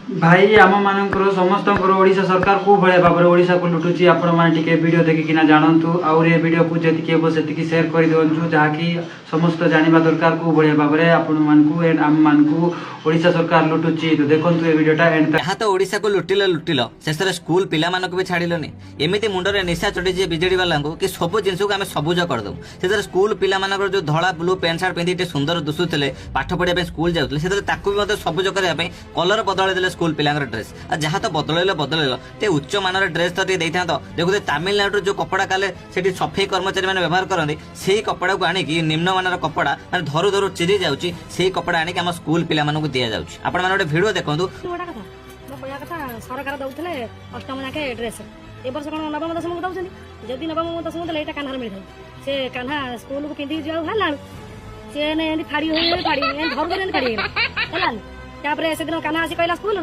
ଭାଇ, ଆମମାନଙ୍କର ସମସ୍ତଙ୍କର ଓଡ଼ିଶା ସରକାର କେଉଁ ଭଳିଆ ଭାବରେ ଓଡ଼ିଶାକୁ ଲୁଟୁଛି, ଆପଣମାନେ ଟିକେ ଭିଡ଼ିଓ ଦେଖିକିନା ଜାଣନ୍ତୁ। ଆହୁରି ଏ ଭିଡ଼ିଓକୁ ଯେତିକି ହେବ ସେତିକି ସେୟାର କରିଦିଅନ୍ତୁ, ଯାହାକି ସମସ୍ତେ ଜାଣିବା ଦରକାର କେଉଁ ଭଳିଆ ଭାବରେ ଆପଣମାନଙ୍କୁ ଏଣ୍ଡ ଆମମାନଙ୍କୁ ଓଡ଼ିଶା ସରକାର ଲୁଟୁଛି। ତ ଦେଖନ୍ତୁ ଏ ଭିଡ଼ିଓଟା ଏଣ୍ଡ। ଯାହା ତ ଓଡ଼ିଶାକୁ ଲୁଟିଲ ଲୁଟିଲ, ଶେଷରେ ସ୍କୁଲ ପିଲାମାନଙ୍କୁ ବି ଛାଡ଼ିଲନି। ଏମିତି ମୁଣ୍ଡରେ ନିଶା ଚଢ଼ିଛି ବିଜେଡି ବାଲାଙ୍କୁ କି ସବୁ ଜିନିଷକୁ ଆମେ ସବୁଜ କରିଦେବୁ। ସେଥିରେ ସ୍କୁଲ ପିଲାମାନଙ୍କର ଯୋଉ ଧଳା ବ୍ଲୁ ପ୍ୟାଣ୍ଟ ସାର୍ଟ ପିନ୍ଧି ଟିକେ ସୁନ୍ଦର ଦୁଶୁଥିଲେ, ପାଠ ପଢିବା ପାଇଁ ସ୍କୁଲ ଯାଉଥିଲେ, ସେଥିରେ ତାକୁ ବି ମଧ୍ୟ ସବୁଜ କରିବା ପାଇଁ କଲର ବଦଳାଇ ଦେଲେ ସ୍କୁଲ ପିଲାଙ୍କର ଡ୍ରେସ୍। ଆଉ ଯାହା ତ ବଦଳେଇଲ ବଦଳେଇଲ, ଟିକେ ଉଚ୍ଚ ମାନର ଡ୍ରେସ୍ ତ ଟିକେ ଦେଇଥାନ୍ତ। ଦେଖୁଥିବେ, ତାମିଲନାଡୁରୁ ଯୋଉ କପଡ଼ା କାଲେ ସେଠି ସଫେଇ କର୍ମଚାରୀ ମାନେ ବ୍ୟବହାର କରନ୍ତି, ସେଇ କପଡ଼ାକୁ ଆଣିକି, ନିମ୍ନମାନର କପଡ଼ା, ମାନେ ଧରୁ ଧରୁ ଚିରି ଯାଉଛି, ସେଇ କପଡ଼ା ଆଣିକି ଆମ ସ୍କୁଲ ପିଲାମାନଙ୍କୁ ଦିଆଯାଉଛି। ଆପଣମାନେ ଗୋଟେ ଭିଡ଼ିଓ ଦେଖନ୍ତୁ। ଗୋଟେ କଥା ମୋ କହିବା କଥା, ସରକାର ଦଉଥିଲେ ଅଷ୍ଟମ ଯାକେ ଡ୍ରେସ୍, ଏ ବର୍ଷ କ'ଣ ନବମ ଦଶମକୁ ଦଉଛନ୍ତି? ଯଦି ନବମ ଦଶମ ଦେଲେ, ଏଇଟା କାହ୍ନାର ମିଳିଥାଏ। ସେ କାହ୍ନା ସ୍କୁଲକୁ ପିନ୍ଧିକି ଯିବାକୁ ବାହାରିଲା ବେଳକୁ ସେ ଏନେ ଏମିତି ଫାଡ଼ି ହୋଇ ଫାଡ଼ି, ଏମିତି ଧରୁ ଧରୁ ଏମିତି ଫାଡ଼ି ହେଇଗଲା, ହେଲାନି। ତାପରେ ସେଦିନ କାହ୍ନା ଆସି କହିଲା ସ୍କୁଲରୁ